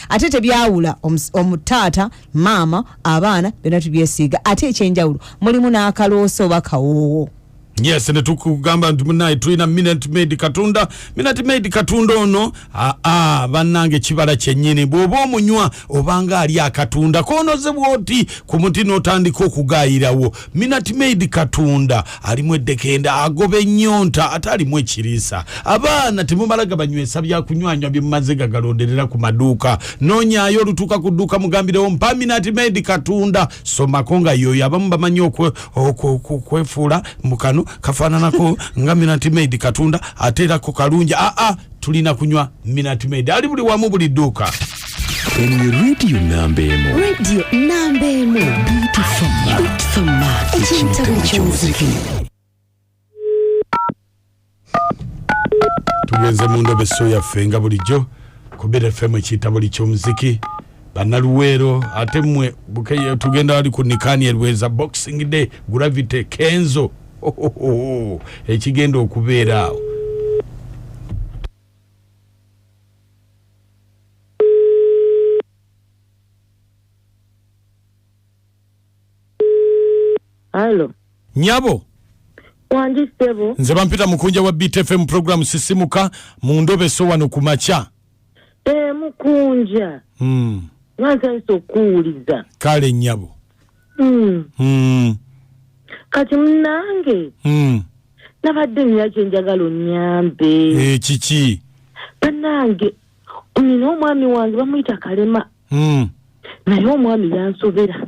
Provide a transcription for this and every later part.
Ate tebyawula omutaata, maama, abaana, byonna tubyesiiga. Ate ekyenjawulo mulimu n'akaloosa oba kawoowo. Yes, ne tukugamba nti munaye tulina Minute Maid Katunda. Minute Maid Katunda ono, aa, bannange, kibala kyennyini. Bw'oba omunywa obanga ali akatunda konoze bwoti ku muti n'otandika okugaayirawo. Minute Maid Katunda alimu eddekenda, agoba ennyonta, ate alimu ekiriisa. Abaana temumala gabanywesa byakunywanywa byemumaze gagalonderera ku maduuka. Noonyaayo olutuuka ku dduuka, mugambirewo mpa Minute Maid Katunda. Somako nga yoyo abamu bamanyi okwefuula mukano kafaananako nga Minute Maid Katunda, ate erako kalungi. Aa, tulina kunywa Minute Maid, ali buli wamu, buli dduuka. Eno Radio namba 1. Radio namba 1. Beautiful. Beautiful. Ekitabo ky'omuziki. Tugenze mu ndobeso yaffe nga bulijjo ku Beat FM, ekiyita buli ky'omuziki. Bannaluweero, ate mmwe Bukeye, tugenda wali ku Nikani Erweza, Boxing Day, Gravity, Kenzo. Ohohoho, ekigenda okubeera awo. Halo. Nyabo. Wangi ssebo. Nze bampita Mukunja wa Beat FM, program Sisimuka, mu ndobeso wano ku makya. Eh, Mukunja. Nga nsanyusa okuwuliza. Kale nnyabo. Kati munnange. Nabadde nina kye njagala onnyambe. Eh, kiki? Bannange, nina omwami wange bamuyita Kalema. Naye omwami yansobera.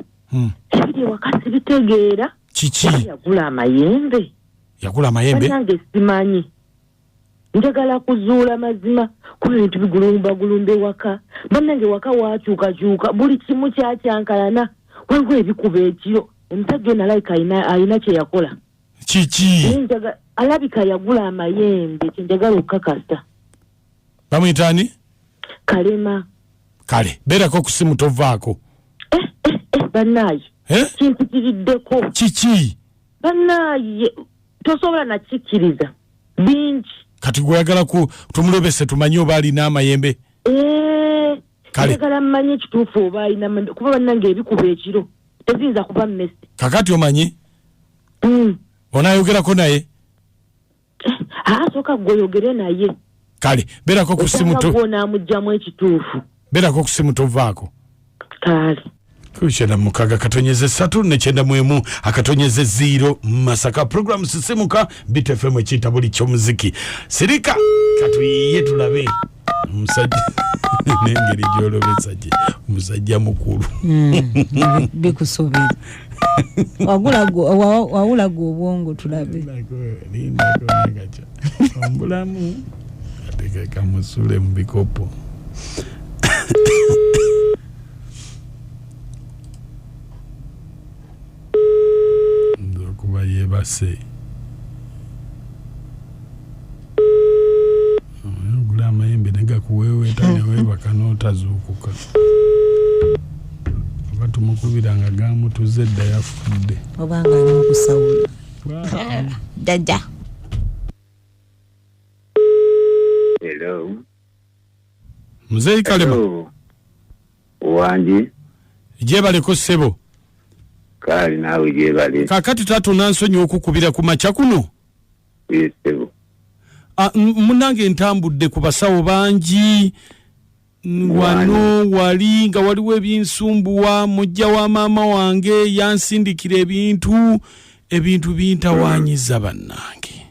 Ebiri ewaka sibitegeera. Kiki? Yagula amayembe. Yagula amayembe? Bannange simanyi. Njagala kuzuula mazima kuba ebintu bigulumbagulumba ewaka. Bannange ewaka waakyukakyuka, buli kimu kyakyankalana. Waliwo ebikuba ekiro. Omusajja ono alabika alina kye yakola. Kiki? Naye alabika yagula amayembe, kye njagala okukakasa. Bamuyita ani? Kalema. Kale, beerako ku simu, tovaako. Bannaaye. Eh? Kimpitiriddeko. Kiki? Bannaaye, tosobola nakikkiriza. Bingi. Kati gweyagala ku tumulobese tumanye oba alina amayembe? Eh, Kale. njagala mmanye ekituufu oba alina amayembe, kuba bannange ebikuba ekiro teziyinza kuba mmese. Kakati omanyi? Onaayogerako naye? Aa, sooka gwe oyogere naye. Kale, beerako ku simu. Osanga gw'onaamugyamu ekituufu. Beerako ku simu, tovaako. Kale. 96.3 .0 Masaka, program Sisimuka, Beat FM, ekiyita buli kyomuziki. Sirika katuyiye tulabe omusajja n'engeri gyolobesa gye omusajja mukulu. Bikusobera. Wawula gwe obwongo tulabe. Lindako nagaca ombulamu atekeka kamusule mu bikopo. Nze okuba yeebase, ogula amayembe negakuweweeta neweebaka n'otazuukuka, oba tumukubira nga gamutuze edda, yafudde. Obanga ali mu kusawula jjajja. Hello. Muzeeyi Kalema. Hello. Wangi. Gyebaleko ssebo. Kaali naawe gyebale. Kakati taata, onansonyiwa okukubira ku makya kuno? Yes, ssebo. Ah, munnange ntambudde ku basawo bangi wano wali nga waliwo ebinsumbuwa. Mujja wa maama wange yansindikira ebintu, ebintu bintawanyiza bannange.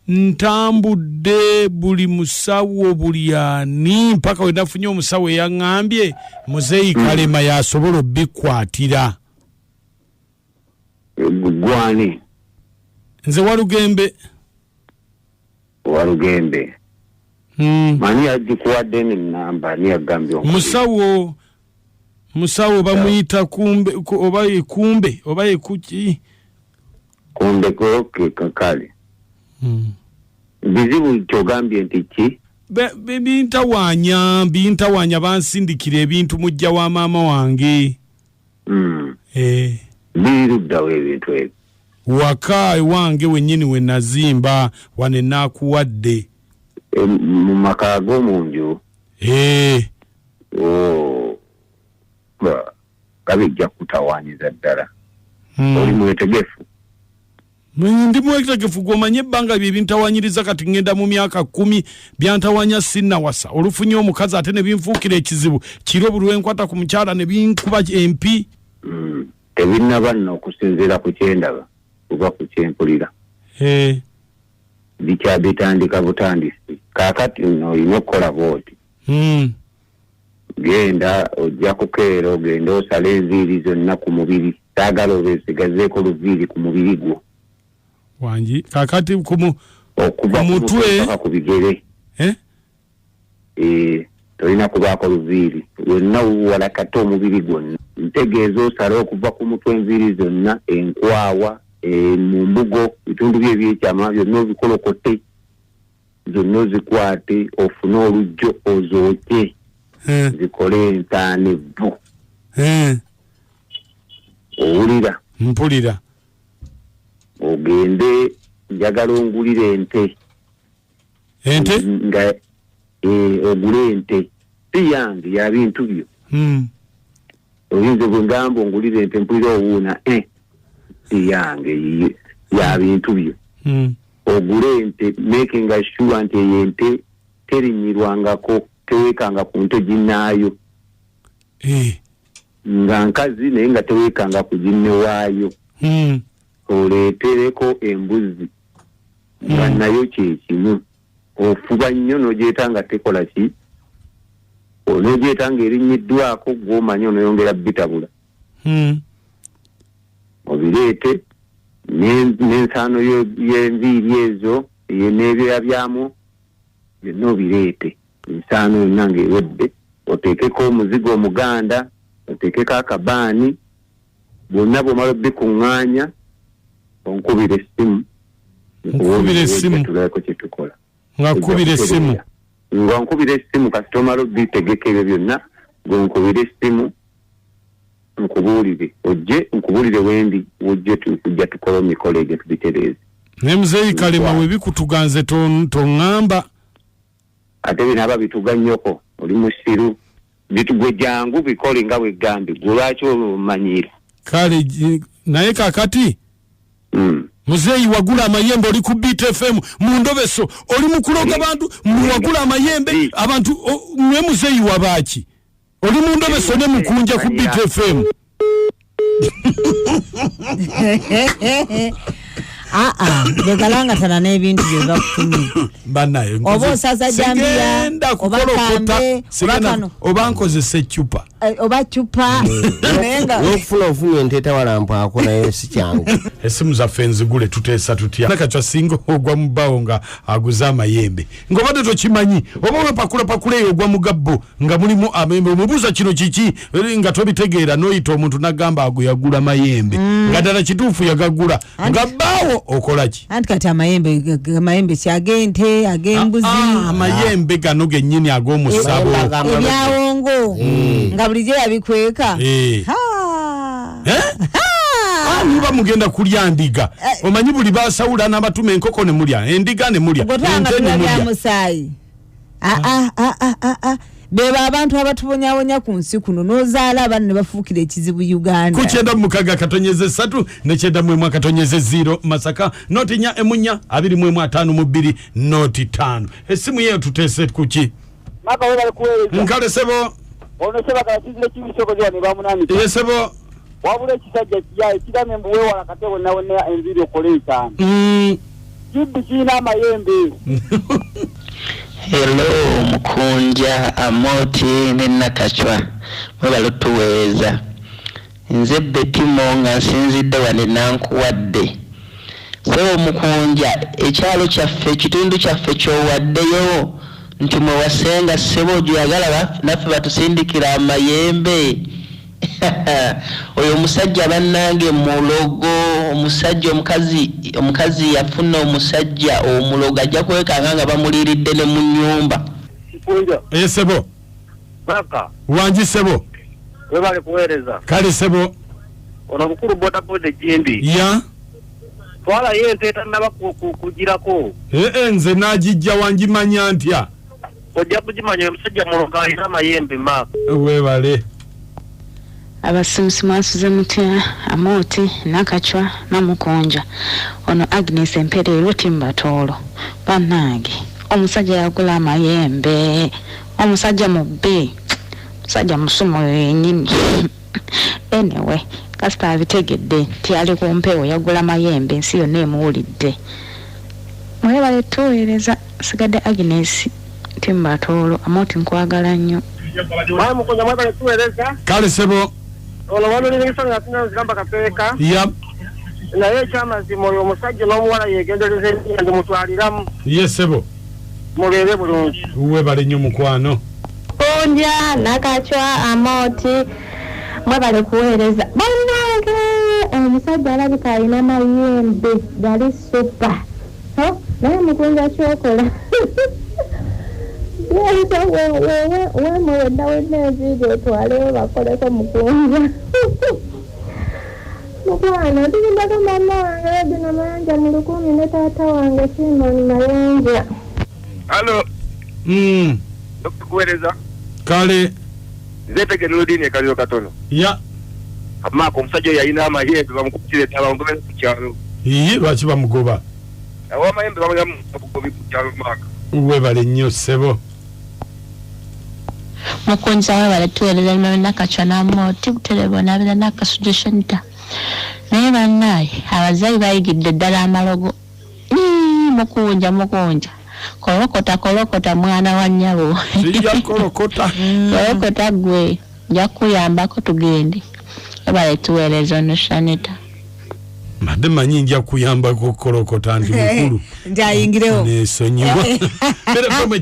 Ntambudde buli musawo, buli ani, mpaka we nafunye omusawo eyaŋŋambye Muzeeyi Kalema yasobola obbikwatira. Gwani? Nze Walugembe. Walugembe. Mani yagikuwadde nenamba? Ani yagambye onkubire? Musawo bamuyita Kumbe, oba ye Kumbe oba ye kuki. Kumbe, okay, kakale. Bizibu kyogambye nti ki? Bintawaanya, bansindikira ebintu mujja wa maama wange. Eh. Biri luddawo ebintu ebyo? Waka ewange wennyini we nazimba wano enaakuwadde. E, mu maka g'omunju? Oh. Nga bijja kutawaanyiza ddala. Oli mwetegefu? Ndi mwetegefu. Gwomanye ebbanga bye bintawanyiriza, kati ngenda mu myaka 10 byantawanya sinnawasa. Olufunye omukazi ate ne binfuukira ekizibu, kiro buli lwenkwata ku mukyala ne binkuba empi. Tebinnaba nno okusinziira ku kyendaba oba ku kyempulira. Bikyabitandika butandisi. Kaakati nno olina okukola bw'oti. Genda ojja kukeera ogende osale enviiri zonna ku mubiri. Saagala obeesigazeeko luviiri ku mubiri gwo. Wangi kaakati ku Okuva ku mutwe paka ku bigere. Tolina kubaako luviiri. Wonna walakata omubiri gwonna. Ntegeeza osale okuva ku mutwe enviiri zonna, enkwawa, mu mbugo, bitundu bye ebyekyama byonna obikolokote, zonna ozikwate, ofune olujjo ozookye, zikole entaana evvu. Owulira? Mpulira. Ogende, njagala ongulire ente. Ente? Nga, ogule ente. Si yange, ya bintu byo. Oyinza bwe ngamba ongulire ente, mpulira owuuna, si yange, ya bintu byo. Ogule ente, making sure nti eyo ente terinyirwangako, teweekanga ku nte ginnaayo. Nga nkazi naye nga teweekanga ku ginne waayo. Oleetereko embuzi nga nayo kye kimu. Ofuba nnyo n'ogyeta nga tekola ki, n'ogyeta ng'erinnyiddwako, gw'omanyi onoyongera bitabula. Obireete n'ensaano y'enviiri ezo n'ebyoya byamu byonna obireete. Ensaano yonna ng'ewedde, oteekeko omuzigo omuganda, oteekeko akabaani, bwonna bw'omala obikuŋŋaanya, onkubira essimu. Nkubira essimu. Tulaeko kye tukola. Nga nkubira essimu. Nga nkubira essimu, kasita omala obitegeka ebyo byonna, gwe nkubira essimu nkubuulire, ojje nkubuulire wendi, ojje tujja tukole emikolo egyo tubitereeze. Naye muzeeyi Kalema, we bikutuganze toŋŋamba. Ate binaaba bituga nnyoko, oli musiru. Bitugwe jangu bikole nga bwe gambye, gwe lwaki omanyiira? Kale naye kakati muzeeyi wagula amayembe, oli ku Beat FM mu ndobeso, oli mu kuloga bantu, muwagula amayembe abantu, mwe muzeeyi wabaaki? Oli mu ndobeso ne mukunja ku Beat FM. Legalanga tana n'ebintu bye bakutumye. Bannaye, Oba osaza jambiya, sigenda oba kukolokota, kambe, oba sigenda kano. Oba nkozesa eccupa. Oba cupa naye nga N'okufuna ofunye ente etawalampwako, naye si kyangu. Essimu zaffe nzigule, tuteesa tutya? Nakacwa singa ogwa mu bbaawo nga aguze amayembe, ng'obadde tokimanyi, oba wepakulapakula eyo ogwa mu gabbo nga mulimu amayembe, omubuuza kino kiki? Nga tobitegeera, n'oyita omuntu n'agamba ago yagula mayembe, nga ddala kituufu yagagula, nga bbaawo okola ki? Anti kati amayembe ki? Ag'ente, ag'embuzi? Amayembe gano gennyini ag'omusabo. Ebyawongo nga bulijjo yabikweka. Ha! Eh? Muba mugenda kulya ndiga, omanyi buli basawula n'abatuma enkoko ne mulya endiga ne mulya Gwe twanga ente ne tulya bya mulya. musaayi. Ah, ah, ah, ah, ah. Beba abantu abatubonyabonya ku nsi kuno, n'ozaala abaana ne bafuukira ekizibu Uganda. Ku 96 3 ne 91 0 Masaka, 0 4 4 21 52 05. Essimu yeyo tuteese kuki? Maka, webale kuweereza. Nkale sebo. Ono sebagala kizire kibisokozi wano bamunanika. Ye sebo. Wabula ekisajja kiyaye kigamye mbu weewala kate wonna wonna enviiri okole entaano. Kibbi kirina amayembe. Hello Mukunja, Amoti ne Nakacwa, mwebale otuweereza. Nze Betimo nga nsinzidde wano Nankuwadde. Sebo Mukunja, ekyalo kyaffe, ekitundu kyaffe kyowaddeyo nti mwewasenga, ssebo gyoyagala naffe batusindikira amayembe. Oyo omusajja bannange mulogo. Omusajja omukazi yafuna omusajja omulogo, ajja kwekanga nga bamuliiridde ne mu nnyumba. Kikunja. Ye sebo. Maka. Wangi sebo. Webale kuweereza. Kale sebo. Ono mukulu bodaboda ejjimbi. Ya. Twalayo ente etannaba kugirako. Ee, nze nagijja wangimanya ntya? Ojja kugimanya omusajja muloga alina amayembe maaka. Webale. Abasimusi mwasuze mutya Amooti, Nakachwa, Namukunja. Ono Agnes Empereerwe Timbatoolo. Bannange omusajja yagula amayembe, omusajja mubbi, omusajja musumu yenyini. Anyway, kasita abitegedde nti ali ku mpewo yagula mayembe ensi yonna emuwulidde. Mwebale tuweereza sigadde Agnes Timbatoolo. Amooti nkwagala nnyo. Mwami Mukunja mwebale tuweereza. Kale sebo. Ono wanuliringisa nga sinazigamba kapeeka. Yap. Naye ekyamazima oyo omusajja n'omuwala yegendereza erinnya ndimutwaliramu. Ye sebo. Mubeere bulungi. Webale nnyo mukwano. Kunja, Nakachwa, Amooti, mwebale kuweereza. Bannange omusajja alabika alina mayembe gali super. Ho, naye Mukunja kyokola. Wewe wenna wenna enviiri otwaleyo bakoleko Mukunja. Mukwano tulimbako mama wange Robina Mayanja mu Lukumi ne taata wange Simon Mayanja. Halo. Okuweereza. Kale. Nze Nurudini ekaliro katono. Ya. Amaako omusajja oyo yalina amayembe bamukubira eddala bamugobera ku kyalo. Iye lwaki bamugoba? Awo amayembe bamugobi ku kyalo maaka. Webale nnyo ssebo. Mukunja webale tuweereza Nakachwa n'Amooti butereevu n'abeera n'akasujju shanita. Naye bannaaye abazaayi bayigidde ddala amalogo. Ii, Mukunja mukunja kolokota kolokota mwana wa nnyabo. Sijja kolokota. Kolokota gwe nja kukuyambako tugende. Webale tuweereza ono Shanita. Mbadde manyi nja kuyambako kolokota ndi mukulu. Nti ayingirewo. Nesonyiwa. Beera FM.